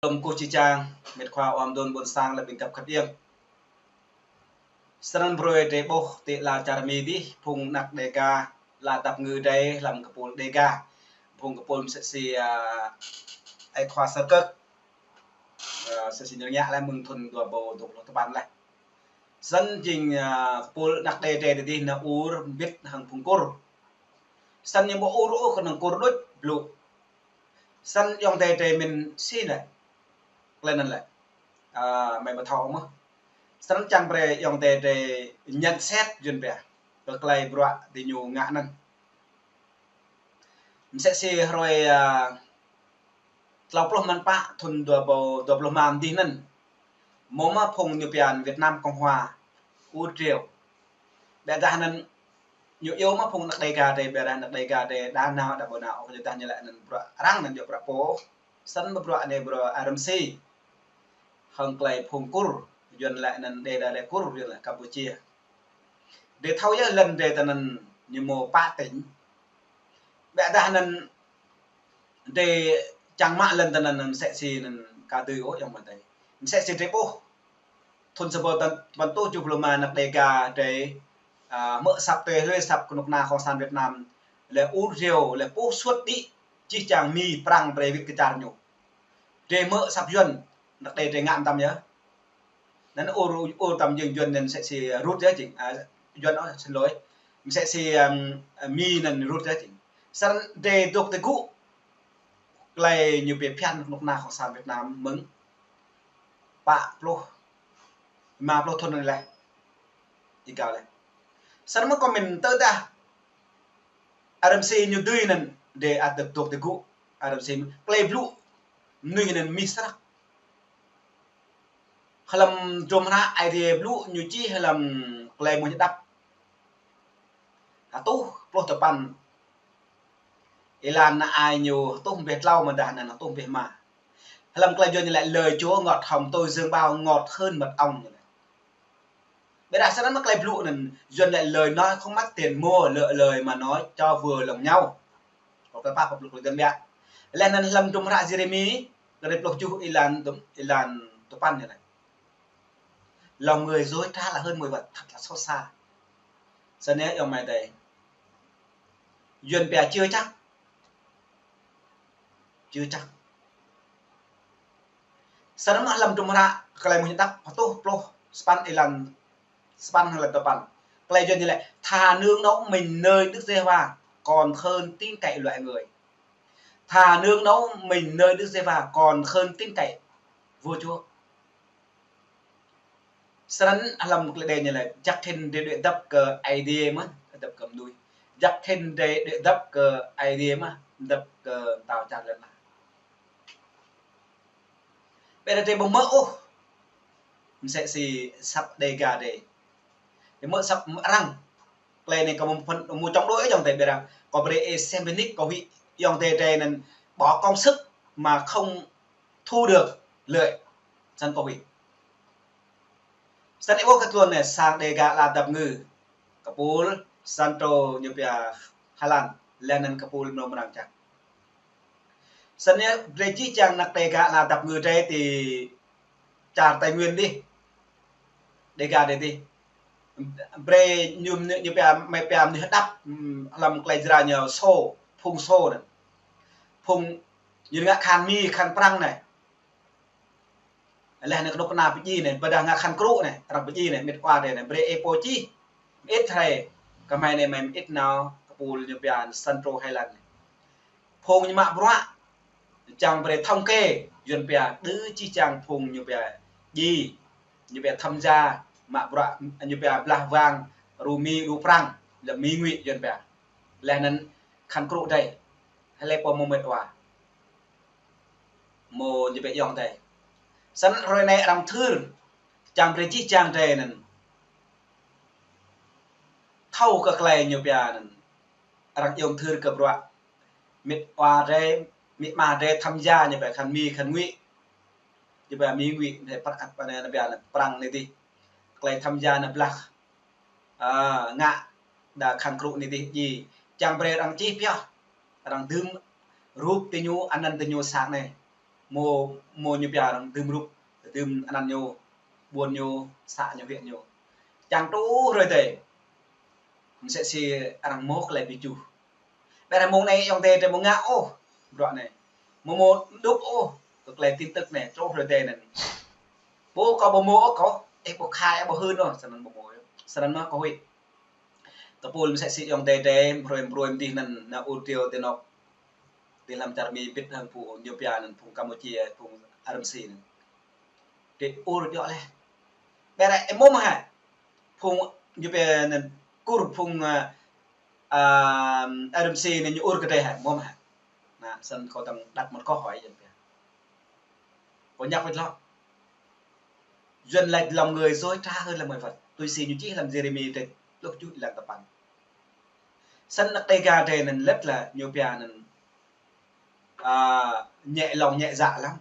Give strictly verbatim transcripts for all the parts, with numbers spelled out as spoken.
Hlâo kơ či čang, met khua ôm đôn ƀôn sang lĕ ƀing găp khăt iêng. Srăng brơi drơi ƀuh ti ala čar Mi dih, phung anăk Đêga, ala dăp ngư drơi, hlăm kơpul Đêga. Phung kơpul msĕ si, a, ai khua Sơkơk. A, msĕ si ñu ngă lĕ mơ̆ng thŭn dua ƀâo dua pluh tơpăn lĕ. Srăng jing, a, kơpul anăk Đê drơi dih nao ur mbĭt hăng phung Kur. Srăng ñu ƀu ur ôh kơnơ̆ng Kur đôč blŭ. Srăng ayŏng adơi drơi mĭn si lĕ. Klei anŭn lĕ. A, mơi ƀu thâo mơ̆. Srăng čang brơi ayŏng adơi drơi nhận xét Yuan pia. Kơ klei bruă diñu ngă anŭn. Msĕ si hrơi, a, tlâo pluh mlan pă thŭn dua ƀâo dua pluh mlam dih anŭn. Mơ̆ mă phung ñu pia Việt Nam Cộng Hòa ur drơi. Ƀiădah anŭn ñu iâu mă phung anăk Đêga drơi, ƀiădah anăk Đêga drơi đa nao đa ƀu nao, ôh, ƀiădah ñu lĕ anŭn bruă arăng anŭn djŏ bruă pô. Srăng mă bruă anai bruă arăng si. Hăng klei phung Kur, Yuan lĕ anŭn Đê đa lĕ Kur, Yuan lĕ Campuchia. Drơi thâo yơh lŏn drơi tơ anŭn ñu mơ̆ pă tỉnh. Ƀiădah anŭn drơi čang mă lŏn tơ anŭn msĕ si anŭn ka dưi ôh ayŏng adơi. Msĕ si drơi ƀuh. Thŭn sa ƀâo tơpăn rơtuh tơjuh pluh rơma anăk Đêga drơi, a, hmư̆ asăp tui hlue asăp kơnuk kơna Cộng sản Việt Nam. Lĕ ur drơi, lĕ puh suôt đĭ, jih jang Mi Prăng brơi wĭt kơ čar ñu. Drơi hmư̆ asăp Yuan, anăk Đê drơi ngă mơtam yơh. Anŭn ur, ur tơm jing Yuan anŭn msĕ si rút yơh jing. A, Yuan, ô, xin lỗi. Msĕ si, ưm, Mi anŭn rút yơh jing. Srăng drơi dŏ tơgŭ. Klei ñu pia phiăn kơnuk kơna Cộng sản Việt Nam mơ̆ng pă pluh, rơma pluh thŭn anai lĕ. Ih gao lĕ. Srăng mă comment tơdah arăng si ñu dưi anŭn drơi ăt dŏ tơgŭ. Arăng si klei blŭ mơnuih anŭn mĭn srăng. Hlăm hdruôm hră Aê Diê blŭ ñu čih hlăm Klei Mơñum Hơđăp. Hơtuh pluh tơpăn. Êlan anai ñu hơtuh ƀiă tlâo mơ̆ dah anŭn hơtuh ƀiă rơma. Hlăm klei Yuan ñu lĕ lời Chúa ngọt họng tôi dường bao ngọt hơn mật ong ñu lĕ. Ƀiădah srăng mă klei blŭ anŭn Yuan lĕ lời nói không mất tiền mua, lựa lời mà nói cho vừa lòng nhau. Kơ pă pă pluh klei Yuan ƀiă. Lĕ anŭn hlăm hdruôm hră Yêrêmi, kơdrêč pluh tơjuh êlan tơm, êlan tơpăn ñu lĕ. Lòng người dối trá là hơn mùi vật thật là xót xa. Srăng anai ayŏng amai adơi. Yuan pia chưa chắc. Chưa chắc. Srăng mă hlăm hdruôm hră Klei Mơñum Hơđăp hơtuh pluh sapăn êlan sapăn hăng êlan tơpăn. Klei Yuan ñu lĕ, thà nương náu mình nơi Đức Giê-hô-va còn hơn tin cậy loại người. Thà nương náu mình nơi Đức Giê-hô-va còn hơn tin cậy vua chúa. Srăng hlăm klei Đê ñu lĕ, jăk hĭn drơi đuaĭ dăp kơ Aê Diê mơ̆n, dăp kơ mơnuih. Jăk hĭn drơi đuaĭ dăp kơ Aê Diê mơ̆n, dăp kơ mơtao čar lŏn ala. Ƀiădah drơi ƀu hmư̆ ôh. Msĕ si asăp Đêga drơi. Drơi hmư̆ asăp arăng. Klei anai kâo mơ̆ phŭn mơ̆ čŏng đôč ayŏng adơi ƀiădah. Kâo brơi ih xem bơnik kâo huĭ ayŏng adơi drơi anŭn bỏ công sức mà không thu được lợi. Srăng kâo huĭ. Srăng ih ƀuh kơ tluôn anai sang Đêga ala dăp ngư. Kơpul Santô ñu pia Hà Lan, lĕ anŭn kơpul mơnơ̆ng mơnang čang. Srăng anai brơi jih jang anăk Đêga ala dăp ngư drơi ti čar Tây Nguyên dih. Đêga drơi dih. Brơi ñu, ñu pia, mơi pia mơnuih hơđăp, ưm, hlăm klei Jrai ñu sô, phung sô anŭn. Phung ñu ngă khan Mi, khan Prăng anai. Lĕ anai kơnuk kơna pơdjai anai, ƀiădah ngă khan krŭ anai, arăng pơdjai anai, mĭt wa drơi anai, brơi ih pô čih. Mơit hrơi, kơ mơi anai mơi mơit nao, kơpul ñu pia Santô Hà Lan anai. Phung ñu mă bruă, čang brơi thống kê, Yuan pia, đơ jih jang phung ñu pia djai, ñu pia tham gia, mă bruă, ñu pia blah wang, ru Mi, ru Prăng, lĕ Mi ngui Yuan pia. Lĕ anŭn khan krŭ drơi, hlơi pô mơ̆ mĭt wa. Mơ̆ ñu pia ayŏng adơi. Srăng hrơi anai arăng thâo, čang brơi jih jang drơi anŭn. Thâo kơ klei ñu pia anŭn. Arăng iâu thâo kơ bruă. Mĭt wa drơi, mĭt ma drơi tham gia ñu pia khan Mi khan ngui. Ñu pia Mi ngui, drơi Prăng, anai, anai pia anai Prăng anai dih. Klei tham gia anai blah. A, ngă đa khan krŭ anai dih djai. Čang brơi arăng čih pioh. Arăng dưm rup tơ ñu, anăn tơ ñu sang anai. Mơ̆, mơ̆ ñu pia arăng dưm rup, dưm anăn ñu, ƀuôn ñu, să ñu, huyện ñu. Čang truh hrơi tơi. Msĕ si arăng mơ̆ tơlơi ƀu čuh. Ƀĕ arăng mơ̆ng anai ayŏng adơi drei ƀu ngă ôh, bruă anai. Mơ̆ mơ̆ đŭp ôh, kơ tơlơi tin tức anai, truh hrơi tơi anŭn. Ƀu kâo ƀu mơ̆ ôh kâo, ih ƀu khai, ih ƀu hưn ôh, snăn ƀu mơ̆ ôh. Snăn mơ̆ kâo huĭ. Tơpul msĕ si ayŏng adơi drei, ƀrơi ƀrơi mơ̆ng dih anŭn, nao ur triu tơ anŏ. Dih lăm čar Mi bĭt hăng phung ñu pia anŭn phung Campuchia, phung Arab Sea anŭn. Drei ur djŏ laih. Ƀĕ arăng ih mơ̆ mơ̆ hă. Phung ñu pia anŭn Kur phung, a, a, Arab Sea anŭn ñu ur kơ drei hă, mơ̆ mơ̆ hă. Anai, snăn kâo tơ̆ng đăt mơ̆n kâo huĭ yơh pia. Kâo ñăp wơ̆t lŏ. Yuăn laĭ lòng người dối trá hơn là mọi vật. Tui si ñu čih lăm Yêrêmi tơjuh, lăng tơpăn. Snăn anăk Đêga drei anŭn lĕ lah ñu pia anŭn, a, nhẹ lòng nhẹ dạ lắm.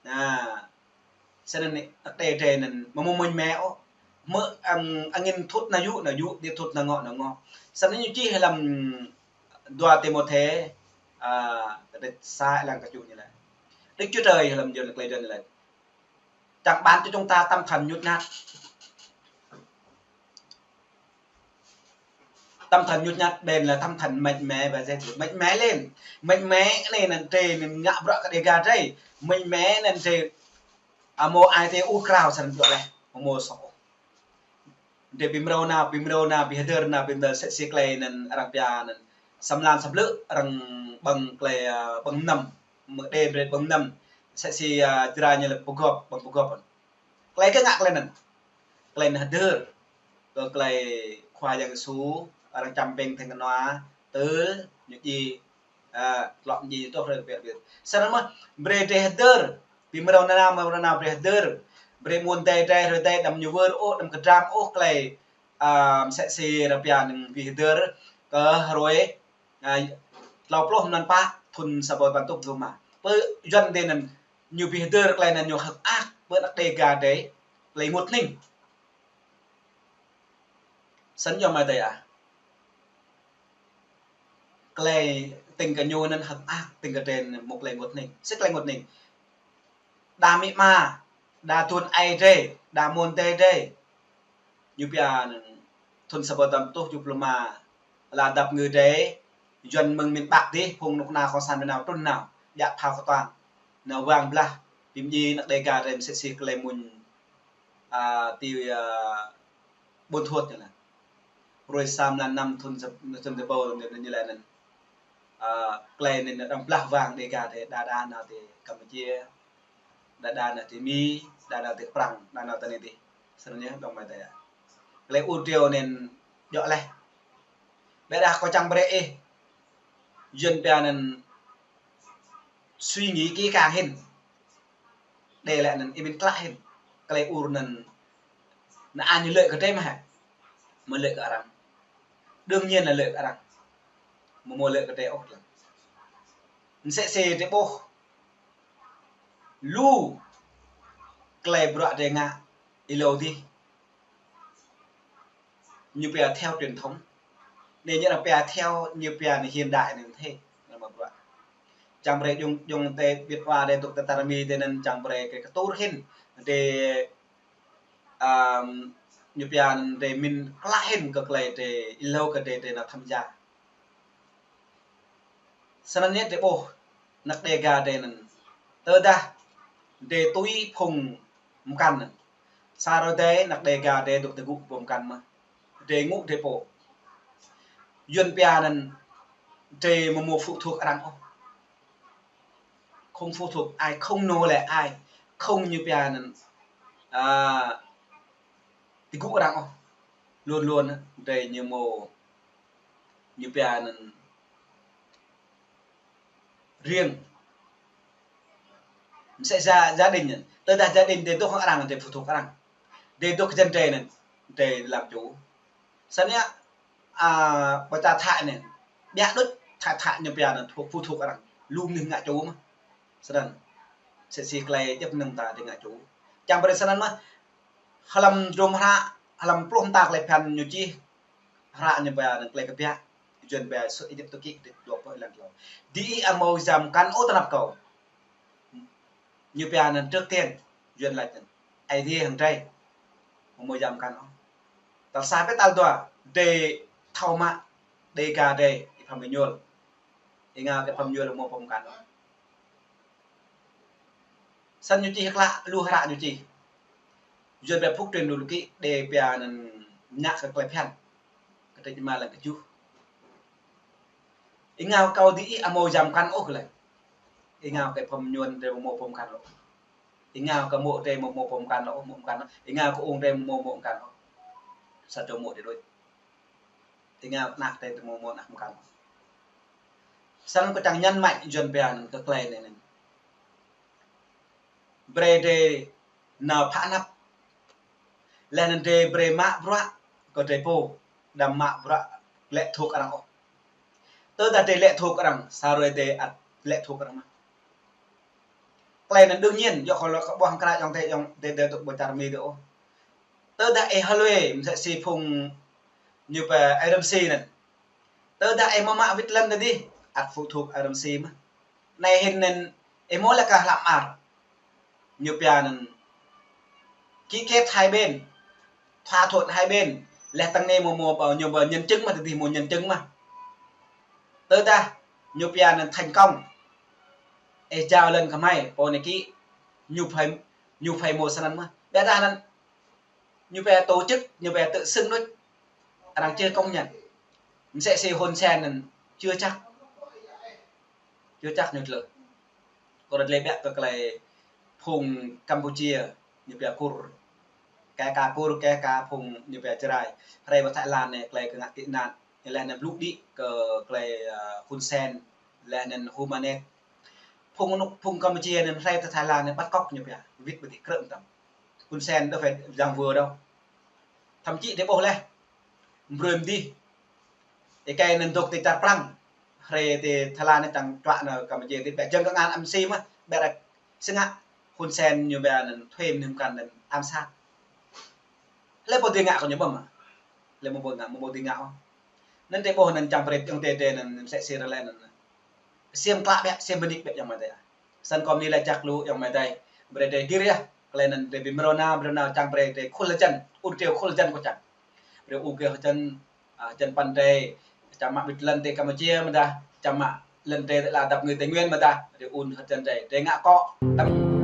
Anai, snăn anăk Đêga drei anŭn mơ̆ mơ̆ mĭn mĕ ôh. Mơ̆ ang-, angin thut nao yŭ, nao yŭ, điện thut nao ngŏ, nao ngŏ. Snăn ñu čih lăm dua Timôthê, a, kơdrêč sa lăng kơčŭ ñu laĭ. Đức Chúa Trời lăm Yuăn, tơlơi Yuăn ñu laĭ. Chẳng ban cho chúng ta tâm thần nhút nhát. Tâm thần nhút nhát bên là tâm thần mạnh mẽ và dễ thử. Mạnh mẽ lên. Mạnh mẽ anai anŭn drei anŭn ngă bruă kơ Đêga drei. Mạnh mẽ anŭn drei, a, mơ̆ ai tơ ur krao snăn djŏ laih. Mơ̆ mơ̆ soh. Drei ƀu mrâo nao, ƀu mrâo nao, ƀu hơdơr nao, ƀu hơdơr msĕ si tơlơi anŭn arăng pia anŭn. Samlan samblư̆ arăng ƀơ̆ng tơlơi, a, ƀơ̆ng mnăm. Mơ̆ng đê brơi ƀơ̆ng mnăm. Msĕ si, a, Jrai ñu laĭ pơgop, ƀơ̆ng pơgop. Tơlơi kơ ngă tơlơi anŭn. Tơlơi anŭn hơdơr. Kơ tơlơi Khua Yang Yêsu, arăng čăm ƀing theng kơnua, tơl, ñu djai, a, tlŏ djai truh hrơi kơpiăt kơpiăt. Snăn mơ̆, brơi drei hơdơr. Ƀu mrâo nanao, mrâo nanao brơi hơdơr. Brơi mơ̆ng adai drei, hrơi adai đăm ñu wơr ôh, đăm kơdram ôh tơlơi, a, msĕ si arăng pia anŭn ƀu hơdơr. Kơ hrơi, a, klâo pluh mlan pă, thŭn sa rơbâo tơpăn tlâo pluh rơma. Pơ Yuăn drei anŭn ñu ƀu hơdơr tơlơi anŭn ñu hơ̆k mơak, pơ anăk Đêga drei, tơlơi ênguôt hơning. Snăn yơh mơ̆ adơi ah. Tơlơi tĭng kơ ñu anŭn hơ̆k mơak, tĭng kơ drei anŭn mơ̆ tơlơi ênguôt hơning. Sĭt tơlơi ênguôt hơning. Đa amĭ ama, đa aduôn aê drei, đa mơ̆ng adai drei. Ñu pia anŭn thŭn sa rơbâo tơpăn tlâo pluh rơma, ala dăp ngư drei, Yuăn mơ̆ng miền Bắc dih, phung kơnuk kơna cộng sản Việt Nam trŭn nao, djă phao kơtuang. Nao wang blah, ƀing djai anăk Đêga drei msĕ si tơlơi mŭn, a, ti, a, Ƀuôn Thuôt ñu laĭ. Hrơi sa mlan năm thŭn sa-, thŭn sa rơbâo ñu laĭ anŭn. A, tơlơi anŭn arăng blah wang Đêga drei, đa đa nao ti Campuchia, đa đa nao ti Mi, đa nao ti Prăng, đa nao ti anai ti. Snăn yơh, dŏng mơ̆ adơi ah. Tơlơi ur triu anŭn djŏ laih. Ƀĕ dah kâo čang brơi ih. Yuăn pia anŭn suy nghĩ kỹ càng hĭn. Đe lĕ anŭn ih mĭn klă hĭn. Tơlơi ur anŭn anŭn ñu lợi kơ drei mơ̆ hă. Mơ̆ lợi kơ arăng. Đương nhiên là lợi kơ arăng. Mơ̆ mơ̆ lợi kơ drei ôh lăng. Msĕ si drei ƀuh. Lu tơlơi bruă drei ngă êlâo dih. Ñu pia theo truyền thống. Anai ñu arăng pia theo, ñu pia anŭn hiện đại anŭn thế. Anŭn mơ̆ bruă. Čang brơi djŏng, djŏng adơi ƀiă wa adơi dŏ tơ čar Mi adih anŭn čang brơi kơ kơtur hĭn. Adơi, a, ñu pia anŭn adơi mĭn klă hĭn kơ tơlơi adơi êlâo kơ adơi, adơi nao tham gia. Snăn yơh drei ƀuh, anăk Đêga drei anŭn. Tơdah drei tui phung mkăn anŭn. Sa hrơi adih anăk Đêga drei dŏ tơgŭ pơ mkăn mơ̆. Drei ngŏ drei pô. Yuăn pia anŭn drei mơ̆ mơ̆ phụ thuộc arăng ôh. Không phụ thuộc ai, không nô lệ ai. Không ñu pia anŭn, a, tơgŭ arăng ôh. Luôn luôn drei ñu mơ̆ ñu pia anŭn riêng. Msĕ gia, gia đình anŭn. Tơdah gia đình drei dŏ hăng arăng drei phụ thuộc arăng. Drei dŏ kơ jăn drei anŭn, drei làm chủ. Snăn yơh, a, ƀơi čar Thái anŭn. Ƀiă đôč Thái, Thái ñu pia anŭn thuộc, phụ thuộc arăng. Lu mơnuih ngă chủ mơ̆. Snăn. Msĕ si tơlơi djŏp mơnơ̆ng ta drei ngă chủ. Čang brơi snăn mơ̆. Hlăm drôm hră, hlăm pluh mơta tơlơi phiăn ñu čih. Hră ñu pia anŭn tơlơi kơbiă. Yuăn pia Xuất Ê-díp-tô ký, kơdrêč dua pluh, lăng tlâo. Diih amâo giam mkăn ôh tơnap kâo. Ñu pia anŭn trước tiên, Yuan laĭ anŭn, Aê Diê hăng drei, ƀu hmâo jăm mơkăn ôh. Tal sa pĕ tal dua, drei thâo mă, Dega drei, ih pơmĭn ñuôl. Ih ngă kơ pơmĭn ñuôl ƀu hmâo pơmkăn ôh. Snăn ñu čih klă, lu hră ñu čih. Yuan pia phúc truyền đủ kỹ, drei pia anŭn mñă kơ klei phiăn. Kơ drei čima lăng kơ juh. Ih ngă kơ kâo dih ih ƀu hmâo jăm mơkăn ôh lĕ. Ih ngă kơ pơmĭn ñuôl drei ƀu hmâo pơmkăn ôh. Ih ngă kơ mô̆ drei ƀu hmâo pơmkăn ôh, hmâo mkăn ôh. Ih ngă kơ ung drei ƀu hmâo mkăn ôh. Sa čô mô̆ drei đôč. Ih ngă kơ ană drei ƀu hmâo ană mkăn ôh. Snăn kâo čang nhấn mạnh Yuan pia anŭn kơ klei anai anŭn. Brei drei nao phă anăp. Laih anŭn drei brei mă bruă kơ drei pô, đăm mă bruă lĕ thuộc arăng ôh. Tơdah drei lĕ thuộc arăng, sa hrơi drei ăt lĕ thuộc arăng mơh. Klei anŭn đương nhiên, yua kơ lŏ kơ ƀuh hăng kră ayŏng adơi, ayŏng adơi tŭ ƀơi čar Mi dih ôh. Tơdah ih hlue, msĕ si phung ñu pia Adam si anŭn. Tơdah ih hmâo mă wĭt lăn tơdih, ăt phụ thuộc Adam si mơh. Anai hĭn anŭn, ih hmâo lĕ kơ hlăm ar. Ñu pia anŭn ký kết hai bên, thỏa thuận hai bên. Laih tăng anai hmâo, hmâo, hmâo ñu pia nhân chứng mơh, tơdih hmâo nhân chứng mơh. Tơdah ñu pia anŭn thành công, ih jao lŏn kơ hmei, pô anai ký, ñu phải, ñu phải hmâo snăn mơh. Ƀiădah anŭn, ñu pia tổ chức, ñu pia tự xưng đôč, arăng chưa công nhận. Msĕ si Hun Sen anŭn chưa chắc. Chưa chắc ñu tlơi. Kâo rơđah lĕ ƀiă kơ klei phung Campuchia, ñu pia Kur. Kơ ka Kur, kơ ka phung ñu pia Jrai. Hrơi pơ Thái Lan anai klei kơ ngă tị nạn. Laih anŭn blŭ đĭ kơ klei, ơ, Hun Sen, laih anŭn Hun Manet. Phung anŭn, phung Campuchia anŭn hrơi pơ Thái Lan anai bắt cóc ñu pia. Wĭt ƀơi tih krơ̆ mtam. Hun Sen đâu phải dang wơr đâu. Thậm chí drei ƀuh laih. Brơi mdih. Ih kơ anŭn dŏ ti čar Prăng. Hrơi ti Thái Lan anai čang čuă nao Campuchia ti ƀiă jơ̆ng kơ ngăn ăm si mơh. Ƀiă ră sơngă Hun Sen ñu pia anŭn thuê mnơ̆ng mkăn anŭn ám sát. Lĕ ƀu dưi ngă kơ ñu ƀơ̆ng mơh. Lĕ ƀu dưi ngă, ƀu dưi ngă ôh. Anŭn drei ƀuh anŭn čang brơi ayŏng adơi anŭn msĕ si rơlĕ anŭn. Ksiêm klă ƀiă, ksiêm bơnik ƀiă ayŏng amai adơi. Snăn kâo mni laĭ čăk lu ayŏng amai adơi. Brơi drei gir yơh. Klei anŭn drei ƀu mrô nao, mrô nao čang brơi drei khul hơjăn. Ur drei khul hơjăn kâo čang. Brơi ur gih hơjăn, ơ, hơjăn păn drei. Čang mă wĭt lăn ti Campuchia mơdah. Čang mă lăn drei ti ala dap ngui Tây Nguyên mơdah. Drei ur hơjăn drei. Drei ngă kŏ. Tăm